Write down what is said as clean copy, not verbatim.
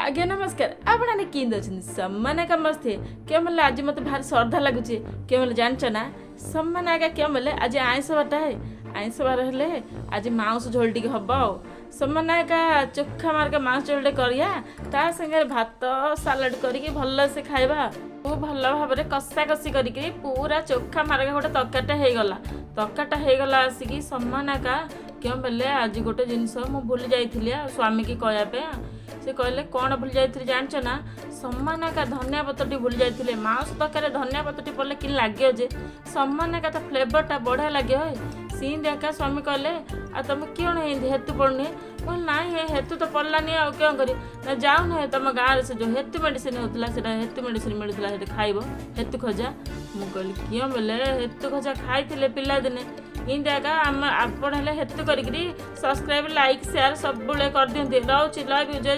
ଆଜ୍ଞା ନମସ୍କାର। ଆପଣମାନେ କେମିତି ଅଛନ୍ତି? ସେମାନେ ସମସ୍ତେ କେଉଁ ହେଲେ ଆଜି ମୋତେ ଭାରି ଶ୍ରଦ୍ଧା ଲାଗୁଛି। କେଉଁ ହେଲେ ଜାଣିଛ ନା ସେମାନେ ଆଜ୍ଞା, କେଉଁ ହେଲେ ଆଜି ଆଇଁଷ ବାରଟା ହେ। ଆଇଁଷ ବାର ହେଲେ ଆଜି ମାଉଁସ ଝୋଳ ଟିକେ ହବ। ଆଉ ସେମାନେ ଏକା ଚୋଖା ମାର୍କା ମାଉଁସ ଝୋଳ ଟିକେ କରିବା, ତା ସାଙ୍ଗରେ ଭାତ ସାଲାଡ଼ କରିକି ଭଲସେ ଖାଇବା। ଖୁବ୍ ଭଲ ଭାବରେ କଷା କଷି କରିକି ପୁରା ଚୋଖା ମାର୍କା ଗୋଟେ ତରକାରୀଟା ହେଇଗଲା। ତରକାରୀଟା ହେଇଗଲା ଆସିକି ସମାନ ଏକା କେଉଁ ବେଲେ ଆଜି ଗୋଟେ ଜିନିଷ ମୁଁ ଭୁଲି ଯାଇଥିଲି ଆଉ ସ୍ୱାମୀକି କହିବା ପାଇଁ। ସେ କହିଲେ, କ'ଣ ଭୁଲି ଯାଇଥିଲି ଜାଣିଛ ନା? ସମାନ ଏକା ଧନିଆ ପତ୍ରଟି ଭୁଲି ଯାଇଥିଲେ। ମାଉଁସ ତରକାରୀରେ ଧନିଆ ପତ୍ରଟି ପଡ଼ିଲେ କି ଲାଗିବ ଯେ, ସମାନ ଏକା ତା ଫ୍ଲେଭରଟା ବଢ଼ିଆ ଲାଗିବ ହେ। ସିନ୍ତି ଏକା ସ୍ୱାମୀ କହିଲେ, ଆଉ ତମେ କ'ଣ ଏମିତି ହେତୁ ପଡ଼ୁନି? ମୁଁ କହିଲି, ନାଇଁ ହେ, ହେତୁ ତ ପଡ଼ିଲାନି, ଆଉ କ'ଣ କରିବି? ନା, ଯାଉନ ହେ, ତମ ଗାଁରେ ସେ ଯେଉଁ ହେତୁ ମେଡ଼ିସିନ ହେଉଥିଲା, ସେଇଟା ହେତୁ ମେଡ଼ିସିନ ମିଳୁଥିଲା, ସେଠି ଖାଇବ ହେତୁ ଖଜା। ମୁଁ କହିଲି, କିଏ ବୋଲେ ହେତୁ ଖଜା ଖାଇଥିଲେ ପିଲାଦିନେ ଏମିତି ଏକା। ଆମ ଆପଣ ହେଲେ ହେତୁ କରିକିରି ସବସ୍କ୍ରାଇବ୍, ଲାଇକ୍, ସେୟାର ସବୁବେଳେ କରିଦିଅନ୍ତି। ରହୁଛି, ଲଭ୍ you, Jay.